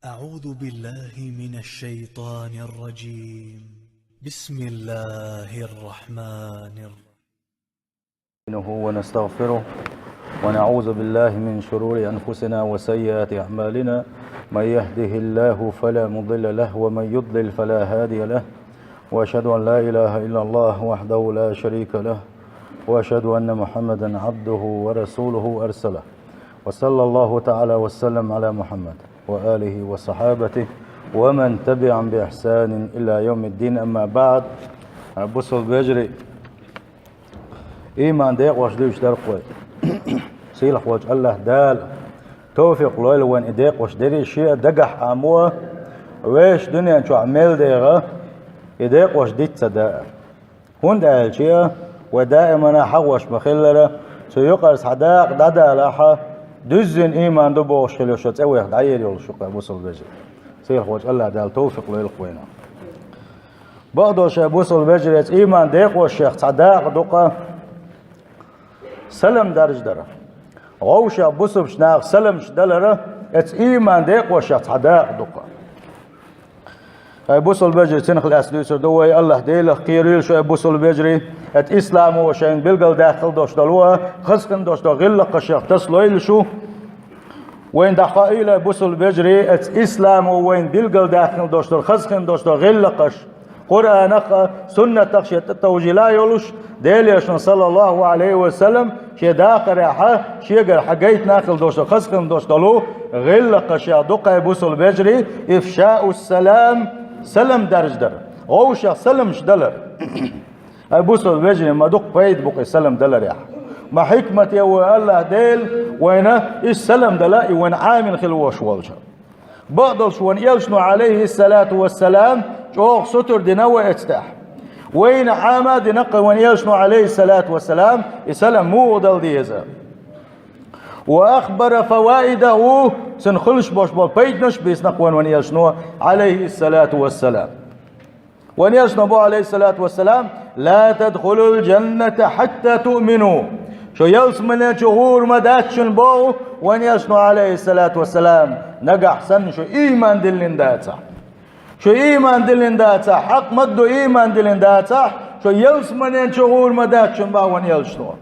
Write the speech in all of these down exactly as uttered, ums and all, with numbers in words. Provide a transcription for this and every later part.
أعوذ بالله من الشيطان الرجيم. بسم الله الرحمن الرحيم. نستعينه ونستغفره ونعوذ بالله من شرور أنفسنا وسيئات أعمالنا. من يهده الله فلا مضل له ومن يضلل فلا هادي له. وأشهد أن لا إله إلا الله وحده لا شريك له. وأشهد أن محمدا عبده ورسوله أرسله. وصلى الله تعالى وسلم على محمد وآله وصحابته ومن تبعهم بإحسان إلى يوم الدين. أما بعد. Бусалба вежарий, иман декъош дуьйцуш дара-кх вай. Сийлахь волчу АллахӀ Дала товфикъ лойла вайна и декъош дерриг а, шен а дагахь а, амма вешан дуьнен чохь мел дегӀа и декъош диц ца даа. ХӀунда аьлча вай даимана хьахош ма-хиллара, цу юкъара цхьа дакъа дӀадалахь, дуьззина иман ду бохуш хила йолу шо цӀе веха дӀаер йолуш ю-кх, бусалба вежарий. Сийлахь волчу АллахӀ Дала товфикъ лойла-кх вайна. Бакъдолуш, бусалба вежарий, оцу иман декъошех цхьа дакъа ду-кх салам даржадар. ГӀовшех бусалбачу наха саламаш далар оцу иман декъошех цхьа дакъа ду-кх. Ай бусалба вежарий, цунах лаьцна дуьйцур ду вай, АллахӀ Делах кхеруьйла шу, ай бусалба вежарий, оцу исламо шайна билгалдаьккхина долуш долу, хаза хин долуш долу гӀиллакхашех тасалойла шу. Вайна дӀахаийла, ай бусалба вежарий, оцу исламо вайна билгалдаьккхина долуш долу, хаза хин долуш долу гӀиллакхаш, Къуръанах а, суннатах а шен тӀетовжийла йолуш, Делан Элчано, саллаллаху Ӏалайхи ва саллам, шен дахарехь а, шегара хьагайтина хила долуш долу, хаза хин долуш долу гӀиллакхашех ду-кх, ай бусалба вежарий, ифшаус салам, салам даржадар, гӀовшех саламаш далар. Ай бусалба вежарий, ма дукха пайда бу-кх и салам даларехь. Ма хьикмате ву АллахӀ Дела вайна и салам дала, и вайна Ӏамийна хила вош волчу. Бакъдолуш, вайн Элчано, Ӏалайхиссалату вассалам, чӀогӀа сутара дина вай оцу тӀехь. Вайна Ӏама а дина-кх вайн Элчано, Ӏалайхиссалату вассалам, и салам муха дала деза. Ва ахбара фаваидаху, цуьнан хуьлуш болуш болу пайданаш а бийцина-кх вайн Элчано, Ӏалайхиссалату вассалам. Вайн Элчано боху, Ӏалайхиссалату вассалам: «Ла тадхулул джанната хьатта туъмину». Шу ялсаманен чу гӀур ма дац шуна боху вайн Элчано, Ӏалайхиссалату вассалам, нагахь санна шу ийман диллина дацахь. Шу ийман диллина дацахь, хьакъ ма-дду ийман диллина дацахь, шу ялсаманен чу гӀур ма дац шуна боху вайн Элчано.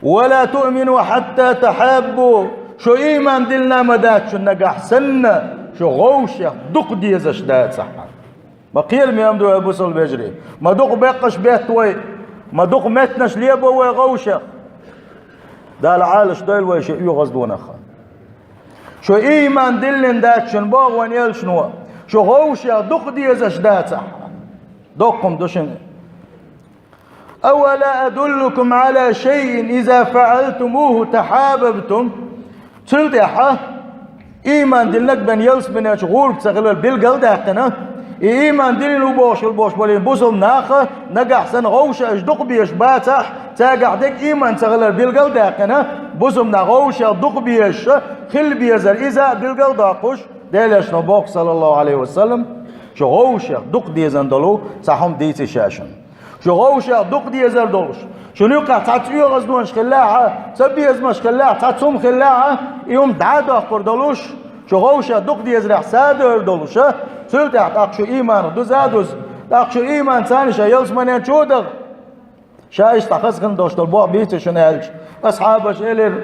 «Ва ла туъмину хьатта тахьаббу». Шу ийман диллина ма дац шуна нагахь санна, шу гӀовшех дукха дезаш дацахь. Ма кхераме хӀума ду, ай бусалба вежарий. Ма дукха беккъаш бетта вай, ма дукха меттанаш лебо вай гӀовшех. Дала Ӏалаш дойла вай шен оьгӀаздонах. Шу ийман диллина дац шуна боху вайн Элчано, шу гӀовшех дукха дезаш дацахь. Доккха хӀума ду шуна. «Авала адуллукум Ӏала шайин иза фаъалтумуху тахьабабтум». Цул тӀаьхьа ийман диллинарг бен ялсаманен чу гӀург ца хилар билгал а даьккхина, и ийман диллина ву бохуш хила болуш болу бусалба нах а, нагахь санна гӀовшех дукха безаш бацахь, цаьргахь дерг ийман ца хилар билгал а даьккхина, бусалба нах гӀовшех дукха безаш хила безар иза а билгал а доккхуш, Делан Элчано боху, саллаллаху Ӏалайхи ва саллам, шу гӀовшех дукха дезан долу цхьа хӀума дийци ша шуна. Шу гӀовшех дукха дезар долуш, шуна юкъахь цхьацца оьгӀаздонаш хиллехь а, цабезамаш хиллехь а, цхьацца хӀума хиллехь а, и хӀума дӀа а доккхур долуш, шу гӀовшех дукха дезарехь садор долуш, цул тӀаьхьа тӀаккха шу ийманах дуза а дуза, тӀаккха шу ийман царна ша ялсаманен чу а даха. Ша иштта хаза хин долуш долу боху бийци шуна аьлча, асхьабаша элира: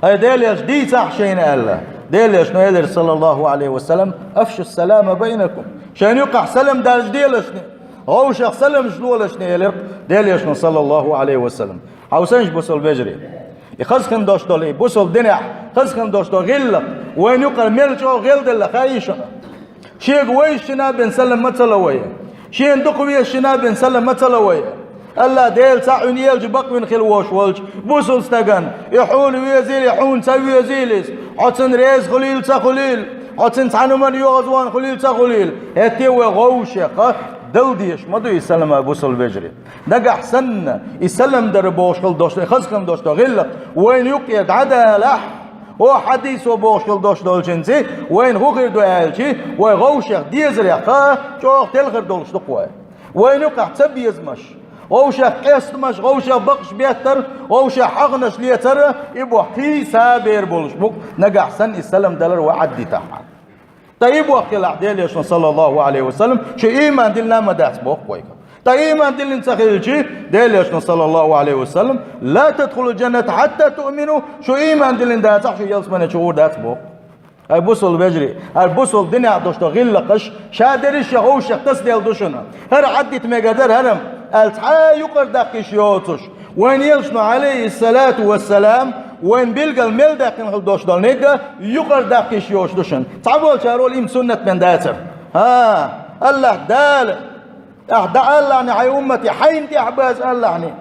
«Ай, Делан Элча, дийцахь шайна», — аьлла. Делан Элчано элира, саллаллаху Ӏалайхи ва саллам: «Афшу салама байнакум». Шайна юкъахь салам даржаделашни, гӀовшех саламаш лолашни, элира Делан Элчано, саллаллаху Ӏалайхи ва саллам. Хьовсийша, бусалба вежарий. И хаза хин долуш долу, и бусалба динехь хаза хин долуш долу гӀиллакх, вайна юкъара мел чӀогӀа гӀелделла хаий шуна. Шега вайшинна бен салам ма ца ло вай. Шена дукха везачунна бен салам ма ца ло вай. АллахӀ Дела цхьаъ вина, элча бакъвина хила вош волчу бусалба стагана, и хьуна везийла, и хьуна ца везийла иза, хьо цунна реза хуьлийла ца хуьлийла, хьо цунна цхьана хӀуманна йоьгӀазвахна хуьлийла ца хуьлийла, хӀетте а вай гӀовшех дала дезаш ма ду и салам, бусалба вежарий. Нагахь санна и салам дар бохуш хила долуш, хаза хин долуш долу гӀиллакх вайна юккъе дӀадалахь, о, хьадисо бохуш хила долуш долчуьнца вайна хӀун хир ду аьлча, вай гӀовшех дезарех чӀогӀа телхар долуш ду-кх вай. Вайна юкъахь цабезамаш, Вовшех къестамаш, вовшех бакъаш беттар, вовшех хьагӀнаш лецар, и бохкий са бер болуш бу, нагахь санна и салам далар ва Ӏаддитахьа. Ткъа и бохкилахь Делан Элчано, саллаллаху Ӏалайхи ва саллам, шу иман диллина ма дац боху вайга. Ткъа иман диллина ца хилчи, Делан Элчано, саллаллаху Ӏалайхи ва саллам, «لا تدخلوا الجنة حتى تؤمنوا», шу иман диллина дацахь, шу ялсмане чу гӀур дац боху. Ай бусул вежарий, ай бусул динехь долуш долу гӀиллакхаш, ша дерриш а вовшех тасаделла ду шуна. ХӀара Ӏаддита мегар дара хӀара-м, аьлла цхьа а юкъара даккхийш йоцуш. Вайн Элчано, Ӏалайхиссалату вассалам, вайн билггал мел даьккхина хила долуш долу нигга юкъара даккхийш йоцуш ду шуна. Цхьаболчара олу, и-м суннат бен дацара. ХӀа, Аллахь Дала, ахь дӀааллахьни хьайн уммате, хьайна тӀехь база аллахьни.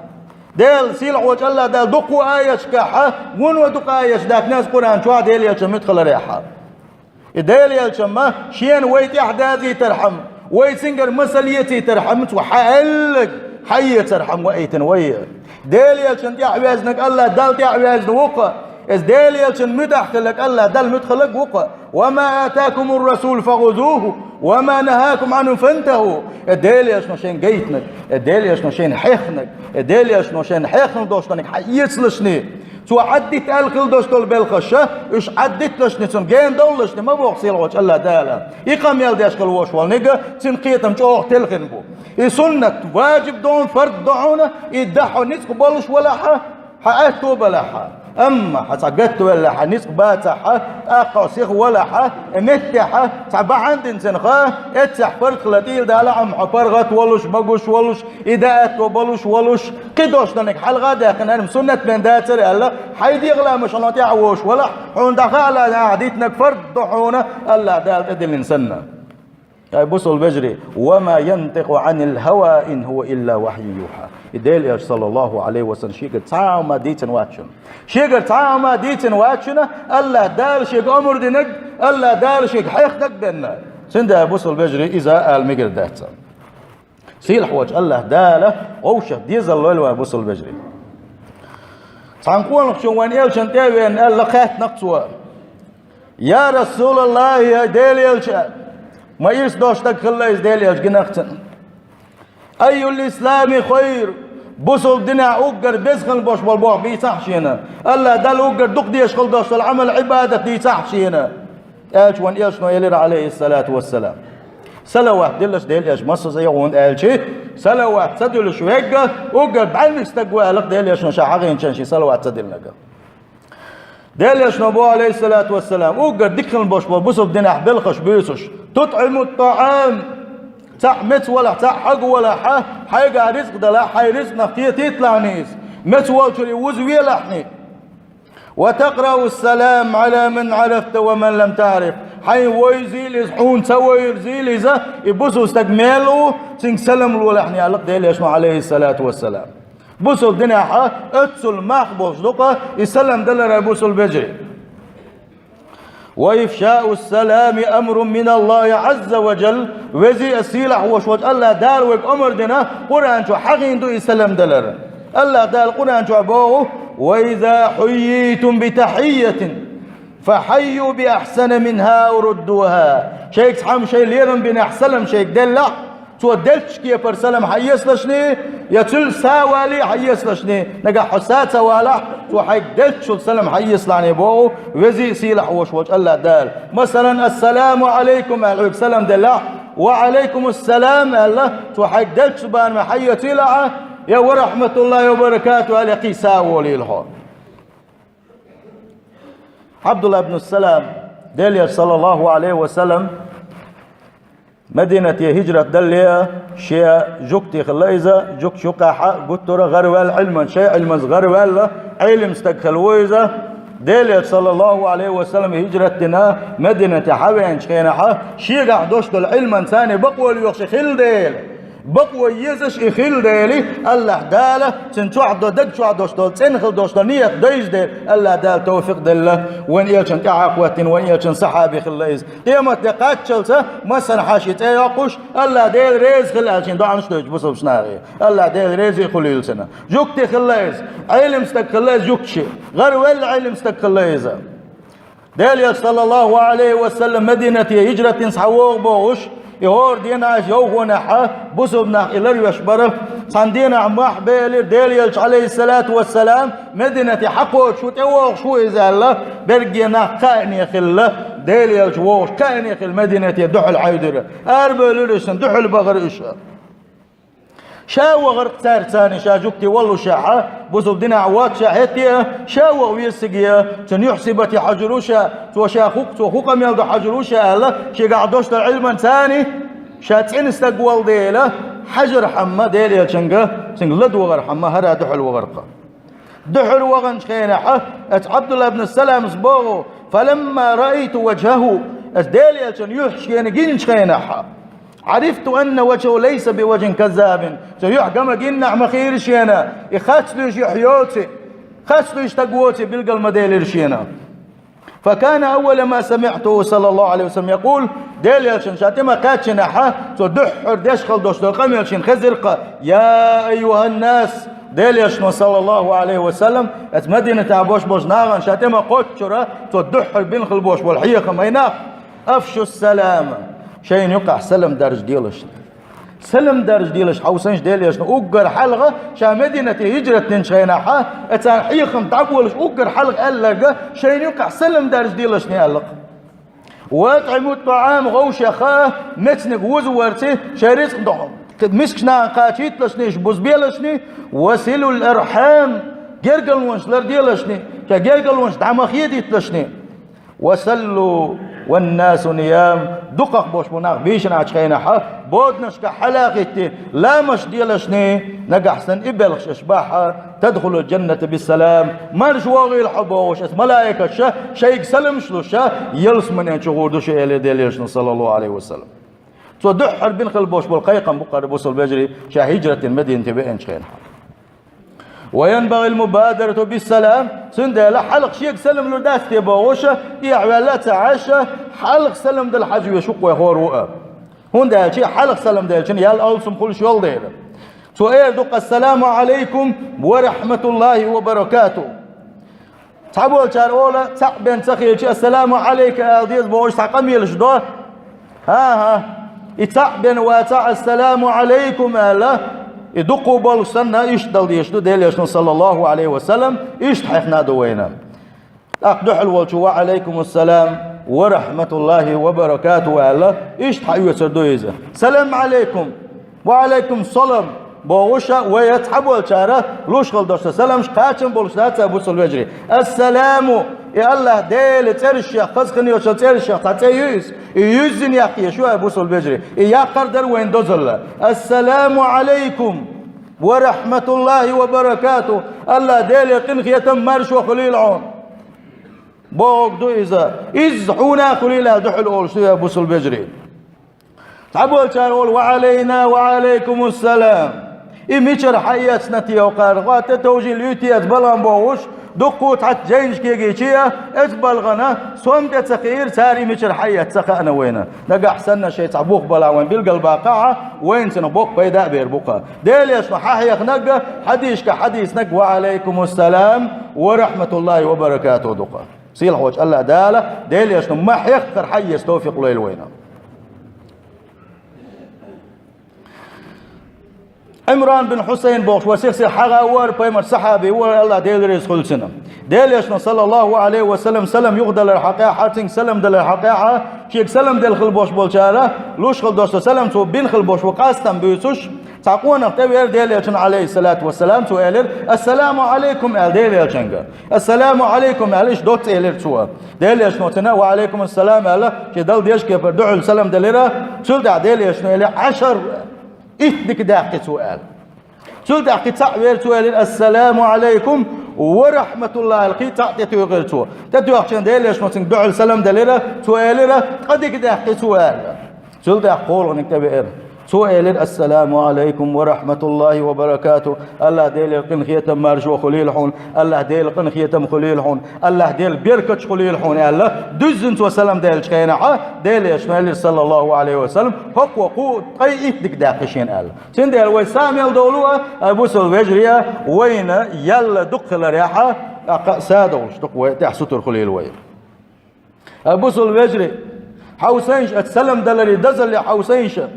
Дела, сийлахь волчу Аллахь Дала дуккха а аяташкахьа, вуно дукха аяташ даьккхина аса Къуръан чохь Делан Элчан муьтӀахь хиларехьа. И Делан Элчан ма шена вай тӀехь дазийтархьама, вай цуьнгара масал ецийтархьама, цо хьан аьлларг хьаэцархьама ваийтина вай. Делан Элчан тӀехь везнарг Аллахь Далла тӀехь везна ву-кха. Иза Делан Элчан муьтӀахь хилларг Аллахь Далла муьтӀахь хилларг ву-кха. «وما آتاكم الرسول فخذوه وما نهاكم عنه فانتهوا». Э, Делан Элчано шайна гайтинарг, э, Делан Элчано шайна хьехнарг, э, Делан Элчано шайна хьехна долуш долниг хьаэцалашни. Цо Ӏаддита аьлла хила долуш долу белхаш, уьш Ӏаддиталашни, цунна гена довлалашни ма боху сийлахь волчу Аллахь Дала. И къамел деш хила волуш волниг, цуьнан кхетам чӀогӀа телхина бу. И суннат, важиб ду, фард ду хьуна, и дахьо ницкъ болуш валахьа, хьан аьтто балахьа. Амма хьан цхьа гатта веллахьа, ницкъ бацахьа, тӀаккха сиха валахьа, э, меттехьа, цхьа бахьана дина цуьнан ха, эццехь паргӀат хила тӀийла дала, амма хьо паргӀат волуш, магуш волуш, и даьтто болуш волуш, кхидолуш долниг хьалха а даьккхина, хӀара-м суннат бен дацара аьлла, хьайн дегӀаламашна тӀехь а вовш валахь, хьуна дӀахаалахь, ахь дитинарг фард ду хьуна, Аллахь Дала тӀедиллина санна. Ай бусул вежарий, «وما ينطق عن الهوى إن هو إلا وحي يوحى». И Делан Элча, саллаллаху Ӏалайхи ва саллам, шегара цхьа а хӀума дийцина вац шуна. Шегара цхьа а хӀума дийцина вац шуна, Аллахь Дала шега омра динарг, Аллахь Дала шега хьехнарг бен. Цундела, бусул вежарий, иза ала мегар дац. Сийлахь волчу Аллахь Дала вовшех дезал лойла вайн, бусул вежарий. Цхьана къонахчо вайн Элчанна тӀе а веана аьлла, хаьттина-кх цо: «Я Расулаллахь, я Делан Элча», ма ирс долуш стаг хилла иза, Делан Элча гина-кх цунна. «أي الإسلام خير», бусул динехь уггар беза хила болуш болу бохам бийцахьа шена, Аллахь Далла уггар дукха дезаш хила долуш долу Ӏамал-Ӏибадат дийцахьа шена. Аьлча вайн Элчано элира, Ӏалайхиссалату вассалам: «Салават диллалаш Делан Элча массаза а ю хьуна», аьлчи, салават ца дуьллуш верг уггар бӀаьрмиг стаг ву аьлла-кх Делан Элчано ша хьахийначунна шен салават ца диллинарг. Делан Элчано боху, Ӏалайхиссалату вассалам, уггар дика хила болуш болу бусул динехь белхаш буьйцуш: «تطعم الطعام», цхьаъ меца валахь, цхьаъ хьагу валахьа, хьайгахь ризкъ далахь, хьайн ризкъанах кхетийталахьний иза, меца волчуьра вуза велахьний. «وتقرأ السلام على من عرفت ومن لم تعرف». Хьайна вевзийла иза, хьуна ца вевзийла иза, и бусул стаг мел ву, цуьнга салам лолахьний, аьлла-кх Делан Элчано, Ӏалайхиссалату вассалам. Бусул динехь оццул мах болуш ду-кха и салам далар, ай бусул вежарий. «وإفشاء السلام أمر من الله عز وجل». Веза а, сийлахь а волуш волчу Аллахь Дала вайга омра дина, Къуръан чу хьахийна ду и салам далар. Аллахь Дала Къуръан чохь боху: «وإذا حييتم بتحية فحيوا بأحسن منها أو ردوها». Шайга цхьамма шайн лерам бинехь салам шайга деллехь, цо деллачу кепара салам хьаэцалашний, я цуьнца са валий хьаэцалашний, нагахь хьо са ца валахь, цо хьайга деллачул салам хьаэцалахьний боху веза а, сийлахь а волуш волчу Аллахь Дала. Масалан, «Ассаламу Ӏалайкум» аьлла хьоьга салам деллехь, «Ва Ӏалайкумуссалам» аьлла, цо хьайга деллачу бараме хьаэцийла ахьа, я «Ва рахьматуллахӀи ва баракатухӀу» аьлла, я кхин са а волийла хьо. Ӏабдулла ибн Салам, Делан Элча, саллаллаху Ӏалайхи ва саллам, Мадинате хӀижрат далле, шен жугтий хилла иза, жугташа юкъахь гуттара а гӀараваьлла Ӏилман, шайн Ӏилманца гӀараваьлла Ӏелим стаг хилла ву иза. Делан Элча, саллаллаху Ӏалайхи ва саллам, хӀижрат дина Мадинате хьавеанчу хенахь, шегахь долуш долу Ӏилманца бакъо лоьхуш хилла дела, бакъо езаш и хилла дела, Аллахь Дала цуьнан чохь до, даг чохь долуш долу, цӀена хила долуш долу ният дойза дела, Аллахь Дала тавфикъ делла, вайн Элчанна тӀаьхьа хӀоттийна, вайн Элчанан сахьаби хилла иза. Къемат де кхаччалца, массанхьа шен цӀе йоккхуш, Аллахь Дела реза хила аьлла шен доӀанаш дойтуш бусалба нахе. Аллахь Дела реза а хуьлийла цунна. Жугтий хилла иза, Ӏелим стаг хилла иза жугташа, гӀараваьлла Ӏелим стаг хилла иза. Делан Элча, саллаллаху Ӏалайхи ва саллам, Мадинате хӀижрат дина схьавогӀу бохуш, И хӀора дийнахьа, йовхонехьа, бусалба нах и ларвеш бара. Цхьан дийнахьа мохь баьлира, Дела Элча, Ӏалайхиссалату вассалам, Мадинате хьакхочуш ву, тӀевогӀуш ву иза аьлла, берриге нах кхаьчна хилла, Дела Элча вогӀуш кхаьчна хилла, Мадинате духьал хьаьвдира. Арабевлира уьш, цунна духьал бахара уьш. Ша вахара-кх цаьрца цхьана, ша жугти воллушехьа, бусалба динехь воццушехь хӀетте а, ша ваха веза цига, цунна юьхь-сибате хьожур ву ша, цо ша хӀу-, цо хӀу къамел ду хьожур ву ша аьлла, шегахь долуш долу Ӏилманца цхьана, ша цӀена стаг волу дела, хьажархьама, Дела Элчанга, цуьнга ладогӀархьама, хӀара духьал вахара-кх. Духьал ваханчу хенахьа, оцу Ӏабдулла ибн Саламс боху: «Фаламма раайту ваджхаху», оцу Дела Элчан юьхь шена гинчу хенахьа, «Ӏарифту анна ваджхаху лайса би ваджхин каззабин». Цу юьхь ган ма гиннехь ма хийра шена, и хацлуьйш юьхь йоций, хацлуьйш стаг воций билгал ма делира шена. «Факана аввала ма самиътуху, саллаллаху Ӏалайхи ва саллам, якъул», Дела Элчанна ша тӀе ма кхаьччинехьа, цо дуьххьара деш хила долуш долу къамел шена хезира-кх: «Я айюханнас», Дела Элчано, саллаллаху Ӏалайхи ва саллам, оцу Мадинатехь болуш болчу нахана ша тӀе ма кхоччура, цо дуьххьара бина хила болуш болу хьехам: «Ай нах, афшуссалама», шайна юкъахь салам даржаделаш. Салам даржаделаш хьовсанаш Дела Элчано уггар хьалха, ша Мадинате хӀижрат динчу хенахьа, оцарна хьехам дӀаболуш уггар хьалха аьлларг, шайна юкъахь салам даржаделаш аьлла-кх. «Ва атӀиму тӀаӀам», гӀовшех а, мецниг вуза варций, шайн рицкъ доху мискачу нахана кхачийталашний, бузбелашний, «ва силул архьам», гергарлонаш ларделашний, шайн гергарлонаш дӀа ма хедийталашний. «Ва саллу ван насу ниям», дукхах болуш болу нах бийшина Ӏачу хенахьа, боданашка хьала а хӀитти, ламаш делашний, нагахь санна и белхаш аша бахьа, «тадхулул джанната биссалам», марша вогӀийла хьо бохуш, аса малаикаша шайга саламаш луша, ялсамане чу гӀур ду шу, элира Дела Элчано, саллаллаху Ӏалайхи ва саллам. Цо дуьххьара бина хила болуш болу кхайкхам бу-кх хӀара, бусалба вежарий, ша хӀижрат дина Мадинате веанчу хенахьа. «Ва янбагӀил мубадарату биссалам», цундела хьалха шега салам лур дац те бохуша, тӀехьаваьлла а ца Ӏаша, хьалха салам дала хьажа веш ву-кх вай хӀора ву а. ХӀунда аьлча хьалха салам делчун ял алсам хуьлуш йолу дела. Цо эр ду-кх: «Ассаламу Ӏалайкум ва рахьматуллахӀи ва баракатухӀ». Цхьаболчара ола, цхьаъ бен ца хилча, «Ассаламу Ӏалайка» ала деза бохуш цхьа къамелаш до. ХӀан-хӀа, и цхьаъ бен вацахь, «Ассаламу Ӏалайкум» аьлла, и дукха болуш санна, иштта дала дезаш ду Дела Элчано, саллаллаху Ӏалайхи ва саллам, иштта хьехна а ду вайна. ТӀаккха дуьхьал волчу: «Ва Ӏалайкумуссалам ва рахьматуллахӀи ва баракатухӀ» аьлла, иштта хьаоьцур ду иза. «Салам Ӏалайкум». «Ва Ӏалайкум салам», бохуша, вай цхьаболчара луш хала долуш сан саламаш кхачам болуш дац, ай бусалба вежарий. «Ассаламу», и АллахӀ Делан цӀерашех, хаза хин йоцу цӀерашех цхьа цӀе ю иза, и юьззина яккха езаш ю, ай бусалба вежарий. И яккхар дара вайн дозалла. «Ассаламу Ӏалайкум ва рахьматуллахӀи ва баракатухӀ». АллахӀ Делан къинхетам, маршо хуьлийла хьуна. Бохург ду иза. Иза хьуна а хуьлийла аьлла дуьхьал олуш ду, ай бусалба вежарий. Цхьаболчара олу: «Ва Ӏалайна ва Ӏалайкумуссалам». И мичара хьаэцна те, кхара гӀо тӀе товжийла юй те иза балгӀан бохуш, дуккха цхьацца жайнаш кегийча а, иза балгӀана, сом тӀе ца кхиира, цара и мичара хьаэцна ца хаьана вайна. Нагахь санна шайн цхьа бух балахь вайн билгал баккхахьа, вайна цунах боккха пайда а бер бу-кха. Дела Элчано хьахьехнарг, хьадисашка хьадийцинарг: «Ва Ӏалайкумуссалам ва рахьматуллахӀи ва баракатухӀ» ду-кха. Сийлахьчу АллахӀ Дала Дела Элчано ма-хьеххара хьаэца товфикъ лойла вайна. Ӏимран бин Хьусайн бохуш вара сих-сих хьагӀа вара, пайхамар сахьаби вара, АллахӀ Дела реза хуьлу цунна. Дела Элчано, саллаллаху Ӏалайхи ва саллам, салам юхадалар хьакъехьа, цуьнга салам далар хьакъехьа, шега салам дала хила болуш болчара, луш хила долуш сан салам цо бина хила болуш бу къастам буьйцуш, цхьа къонах тӀевеара Дела Элчанна, Ӏалайхиссалату вассалам, цо элира: «Ассаламу Ӏалайкум», аьлла Дела Элчанга. «Ассаламу Ӏалайкум», аьлла, иштта доцца элира цо. Дела Элчано цунна: «Ва Ӏалайкумуссалам», аьлла, шен дала дезачу кепара дуьхьал салам делира. Цул тӀаьхьа Дела Элчано элира: «Ӏашар», итт дика даьккхи цо, аьлла. Цул тӀаьхьа кхин цхьаъ веара, цо элира: «Ассаламу Ӏалайкум ва рахьматуллахӀ», аьлла, кхин цхьаъ тӀетоьхира цо. ТӀетоьхча Дела Элчано цуьнга дуьхьал салам делира, цо элира: «Ткъа дика даьккхи цо», аьлла. Цул тӀаьхьа кхоалгӀаниг тӀевеара. Цо элира: «Ассаламу Ӏалайкум ва рахьматуллахӀи ва баракатухӀ». АллахӀ Делера къинхетам, маршо хуьлийла хьуна. АллахӀ Делан къинхетам хуьлийла хьуна. АллахӀ Делан беркаташ хуьлийла хьуна, аьлла, дуьззина цо салам деллачу хенахьа, Дела Элчано элира, саллаллаху Ӏалайхи ва саллам, хӀокхо кху ткъе итт дика даьккхи шена, аьлла. Цундела вай са мел довлу а, ай бусалба вежарий а, вайна ял дукха хиларехьа, тӀаккха а са довлуш ду-кх вай, тӀехь сутара хуьлийла вай. Ай бусалба вежарий, Хьовсийша, оцу салам даларе дозалле хьовсийша.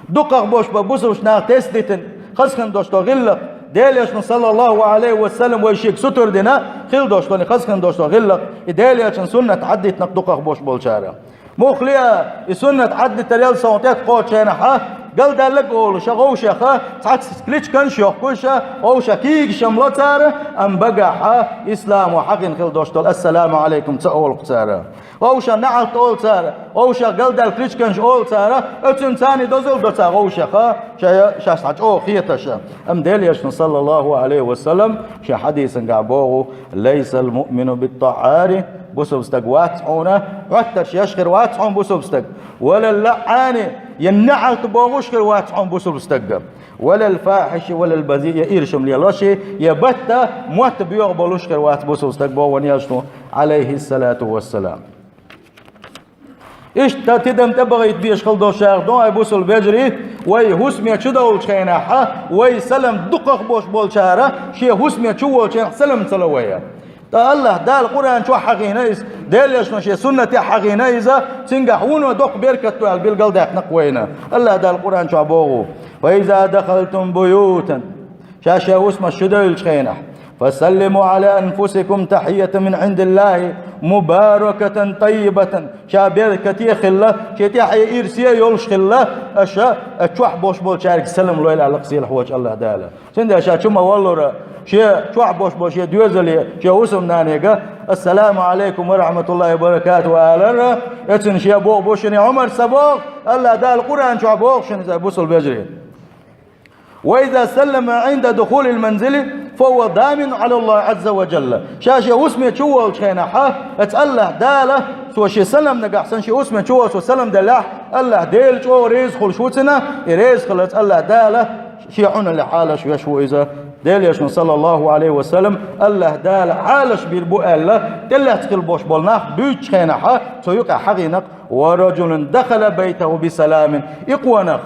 Дукхах болуш болу бусалба нах тесна дитина, хаза хин долуш долу гӀиллакх, Делан Элчано, саллаллаху Ӏалайхи ва саллам, вай шега сутара дина, хила долуш долу, хаза хин долуш долу гӀиллакх, и Делан Элчанан суннат Ӏадитинарг дукхах болуш болчара. Мухха ле а, и суннат Ӏадитарал сан тӀе кхоччу хенахь, галдаьлларг олуш, вовшех цхьацца кличканаш йохкуш, вовшех кийгаш-м ло цара, амма багахь исламо хьахийна хила долуш долу ассаламу Ӏалайкум ца олу-кх цара. Вовшех неӀалт олу цара, вовшех галдаьлла кличканаш олу цара, оцуьнан царний дозалла до цара вовшех, ша-, шаьш цхьа чӀогӀа хеташ. Амма Делан Элчано, саллаллаху Ӏалайхи ва саллам, шен хьадисангахь боху: «Лайсал муъмину бит-тӀаӀӀари», бусалба стаг вац хьуна, Ӏоттарш еш хир вац хьуна бусалба стаг, «ва лал-лаӀӀани», я неӀалт бохуш хир вац хьуна бусалба стаг. «Ва лал-фахьиши ва лал-базии», я иршам лелош, я батта, мотт боьха болуш хир вац бусалба стаг, боху вайн Элчано, Ӏалайхиссалату вассалам. Иштта тидам тӀебахийта безаш хила долчарах ду, ай бусалба вежарий, вай хӀусаме чу довлучу хенахь, вай салам дукхах болуш болчара, шен хӀусаме чу волчу хенахь салам ца ло вай. Ткъа АллахӀ Дала Къуръан чохь хьахийна иза, Делан Элчано шен суннатехь хьахийна иза, цуьнгахь вуно доккха беркат ду аьлла билгалдаьккхина-кх вайна. АллахӀ Дала Къуръан чохь боху: «Фа иза дахалтум буютан». Ша шен хӀусамаш чу девллачу хенахь: «Фа саллиму Ӏала анфусикум тахьиятан мин Ӏиндиллахи мубаракатан таййибатан». Ша беркате а хилла, шен тӀаьхье ирсе а йолуш хилла, аша а чохь болуш болчаьрга салам лойла аьлла-кх сийлахь волчу АллахӀ Дала. Цундела ша чу ма-валлара, шен чохь болуш болу шен доьзале, шен хӀусамнанега: «Ассаламу Ӏалайкум ва рахьматуллахи ва баракатуху», — алара, оцунна ша боху бу шуна, Ӏумар, сан боху, АллахӀ Дала Къуръан чохь боху шуна иза, бусалба вежарий. «Ва иза саллама Ӏинда духулил манзили, фа хӀува дамин Ӏала АллахӀи Ӏазза ва жалла». Ша шен хӀусаме чу волчу хенахь, оцу АллахӀ Дала, цо шен салам нагахь санна шен хӀусаме чу волчу салам делахь, АллахӀ Дела чӀогӀа реза хуьлуш ву цунна, и реза хиларца АллахӀ Дала шен Ӏуналлехь Ӏалаш веш ву иза. Делан Элчано, саллаллаху Ӏалайхи ва саллам, АллахӀ Дала Ӏалаш бийр бу аьлла, тӀелаьцна хила болуш болу нах буьйцучу хенахь, цо юкъахь хьахийна-кх: «Ва раджулун дахала байтаху би саламин». И къонах,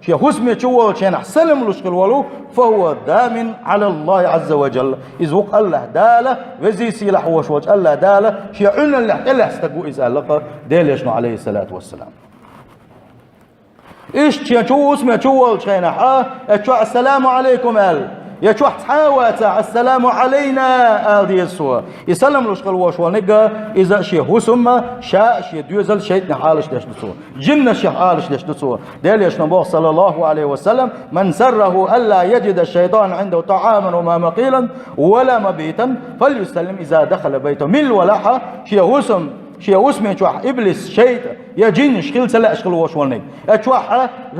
шен хӀусаме чу волчу хенахь салам луш хила волу, «фа хӀува дамин Ӏала АллахӀи Ӏазза ва жалла». Иза ву-кх АллахӀ Дала, везий сийлахь волуш волчу АллахӀ Дала, шен Ӏуналлехь тӀелаьцна стаг ву иза аьлла-кх Делан Элчано, Ӏалайхиссалату вассалам. Иштта шен чу хӀусаме чу волчу хенахь, я чохь «Ассаламу Ӏалайкум» аьлла, я чохь цхьа а вацахь, «Ассаламу Ӏалайна» ала деза цо. И салам луш хила волуш волниг, иза шен хӀусамах, ша а, шен доьзал а шайтӀанех Ӏалаш деш ду цо. Жиннашех Ӏалаш деш ду цо. Делан Элчано боху, саллаллаху Ӏалайхи ва саллам: «Ман сарраху алла яджида шайтана Ӏиндаху тӀаӀаман ва ма макъилан ва ла мабитан, фалюсаллим иза дахала байтаху». Мила валахь, шен хӀусам, шен хӀусаме чохь иблис, шайтӀа, я жиннаш хила ца лаьаш хила волуш волниг. Я чохь,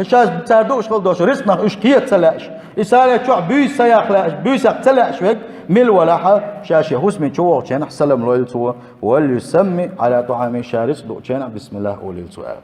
ша цара дууш хила долуш рицкъанах уьш кхета ца лаьаш. И цара чохь буьйса ца яккха лаьаш, буьйсех ца лаьаш верг, мила валахь, ша шен хӀусаме чу волчу хенахь салам лойла цо, «валюсамми Ӏала тӀаӀамихи», ша рицкъ дуучу хенахь бисмиллахӀ олийла цо аьлла.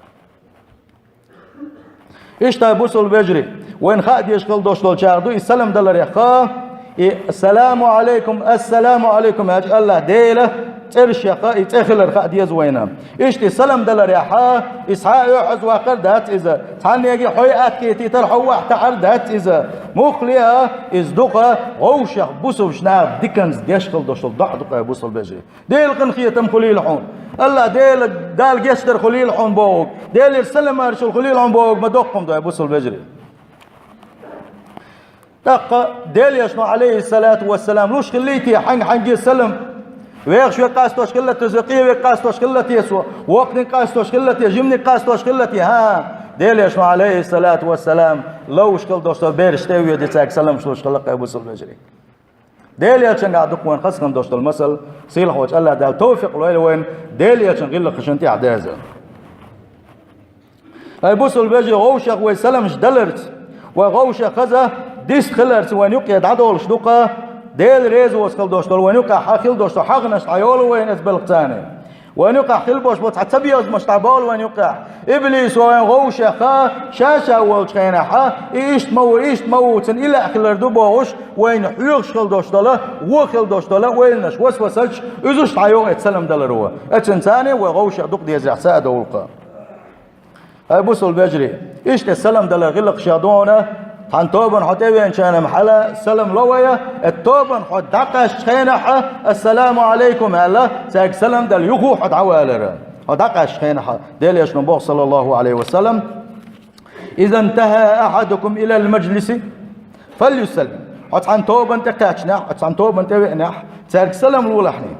Иштта, бусалба вежарий, вайна хаа дезаш хила долуш долчарах ду и салам даларехь, и «Ассаламу Ӏалайкум, ассаламу Ӏалайкум» аьлча, АллахӀ Делан цӀерашех и цӀе хилар хаа деза вайна. Иштта и салам даларехь, и схьа а оьхьаза ваккхар дац иза, цхьаннега хьо а атта кхетийтар, хьо вахь тахьар дац иза. Мухха ле а, иза ду-кх вовшех бусалба нах диканца деш хила долуш долу доӀа ду-кх, бусалба вежарий. Делан къинхетам хуьлийла хьуна. АллахӀ Дела, Дала гечдар хуьлийла хьуна бохург. Делера салам-маршалла хуьлийла хьуна бохург ма доккха хӀума ду, бусалба вежарий. ТӀаккха Делан Элчано, Ӏалайхиссалату вассалам, луш хиллий те хьаьнга-хьаьнге салам? Вехаш верг къастош хилла те, къе верг къастош хилла те цо, воккханиг къастош хилла те, жиманиг къастош хилла те? ХӀан, Делан Элчано, Ӏалайхиссалату вассалам, ловш хила долуш долу бераш тӀе а воьдий, цаьрга саламаш луш хилла-кх, бусалба вежарий. Делан Элчангахь ду-кх вайна хаза хин долуш долу масал, сийлахь волчу АллахӀ Дала тавфикъ лойла вайна Делан Элчанан гӀиллакхашна тӀехь даза. Ай, бусалба вежарий, вовшех вай саламаш даларца, вай вовшех хаза дистхиларца вайна юккъе дӀадолуш ду-кх Дела реза воцу хила долуш долу, вайна юккъехь хила долуш долу хьагӀанаш дӀайолу вайна оцу белхаца. Вайна юккъехь хила болуш болу цхьа цабезамаш дӀаболу вайна юккъехь. Иблисо вайна вовшех ша-ша волчу хенахь, и иштта ма ву, иштта ма ву, цуьнан и лаьа хилар ду бохуш, вайна хьоьхуш хила долуш долу, вон хила долуш долу ойланаш, васвасаш, уьзуш дӀайогӀу оцу салам даларо. Оцуьнца вай вовшех дукха дезарехь ца а довла-кх. Ай, бусалба вежарий, иштта салам далар гӀиллакхаш ду хьуна, цхьана тобанна хьо тӀевеанчарна хьала салам ло вай, оцу тобанна хьо дӀакхаьччу хенахь, «Ассаламу Ӏалайкум» аьлла, цаьрга салам дала юха хьо дӀавалар. Хьо дӀакъаьстача хенахь, Делан Элчано боху, саллаллаху Ӏалайхи ва саллам: «إذا انتهى أحدكم إلى المجلس فليسلم». Хьо цхьана тобанна тӀекхаьчнехь, хьо цхьана тобанна тӀевеанехь, цаьрга салам лолахь хьо.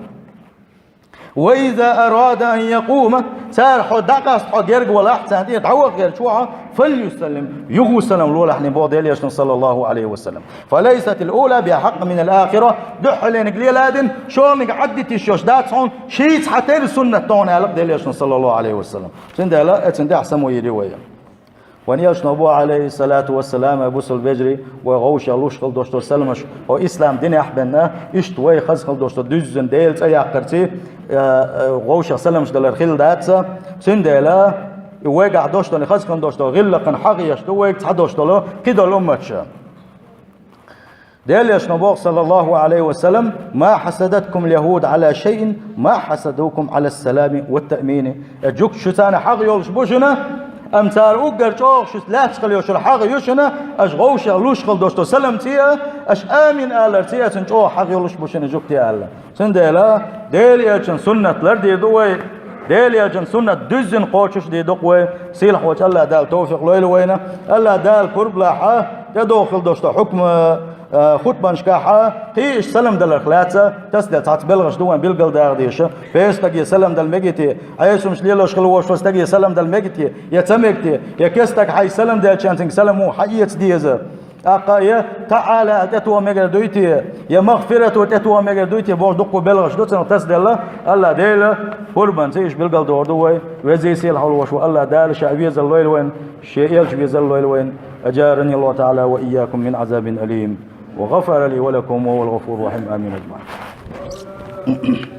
«وإذا أراد أن يقوم», цара хьо дӀакъаста хьо герга валахь, царна тӀера дӀаваха гӀерташ ву хьо, «فليسلم», юха салам лолахь хьо, боху Делан Элчано, саллаллаху Ӏалайхи ва саллам. «فليست الأولى بأحق من الآخرة», дуьххьалниг леладина, шолгӀаниг Ӏаддитиш йолуш дац хьуна, шица хьан тера суннат ду хьуна, аьлла Делан Элчано, саллаллаху Ӏалайхи ва саллам. Цундела, э, цуьнан тӀехь самавийр ю вай. Вайн Элчано боху, Ӏалайхиссалату вассалам, ай бусалба вежарий, вай вовшах луш хила долуш долу саламаш, хьо ислам динехь бен, иштта вай хаза хила долуш долу дуьззина Делан цӀе яккхарций, э, э, вовшах саламаш далар хилла дац. Цундела, и вайгахь долуш долу, хаза хила долуш долу гӀиллакхана хьагӀ еш ду, вайга цхьа долуш долу кхидолу умматаш. Делан Элчано боху, саллаллаху Ӏалайхи ва саллам: «ما حسدتكم اليهود على شيء ما حسدوكم على السلام والتأمين». Э, жуьгтий шу царна хьагӀ йолуш бу шуна, амма цара уггар чӀогӀа шуьца лаьтташ хила йолуш хьагӀ ю шуна, аша вовшах луш хила долуш долу саламций а, аша амин аларций а, цуьнан чӀогӀа хьагӀ йолуш бу шуна жуьгтий аьлла. Цундела Делан Элчанан суннат лардийр ду вай, Делан Элчанан суннат дуьззина кхочуш дийр ду-кх вай, сийлахь волчу АллахӀ Дала тавфикъ лойла вайна. АллахӀ Дала пурба лахь, тӀедогӀу хила долуш долу хьукма, а, хутбанашкахь кхин иштта салам даларх лаьцна, тасаделла цхьацца белхаш ду вайн билгалдаха дезаш. Пхи стаге салам дала мегий те, Ӏеса хӀумнаш лелош хила волуш волу стаге салам дала мегий те, я ца мега те, я кестаг хьайца салам делча цуьнга салам муха хьаэца деза. ТӀаккха я «таӀала» аьлла тӀетоха мегар дуй те, я «магъфирату» тӀетоха мегар дуй те, бохуш дуккха белхаш ду, цунах тасаделла, АллахӀ Дела пурбанца иштта билгалдохур ду вай. Везий сийлахь волуш волу АллахӀ Дала Ша везар лойла вайна, Шен Элча везар лойла вайна. أجارني الله تعالى وإياكم من عذاب أليم، وغفر لي ولكم، وهو الغفور الرحيم. آمين أجمعين.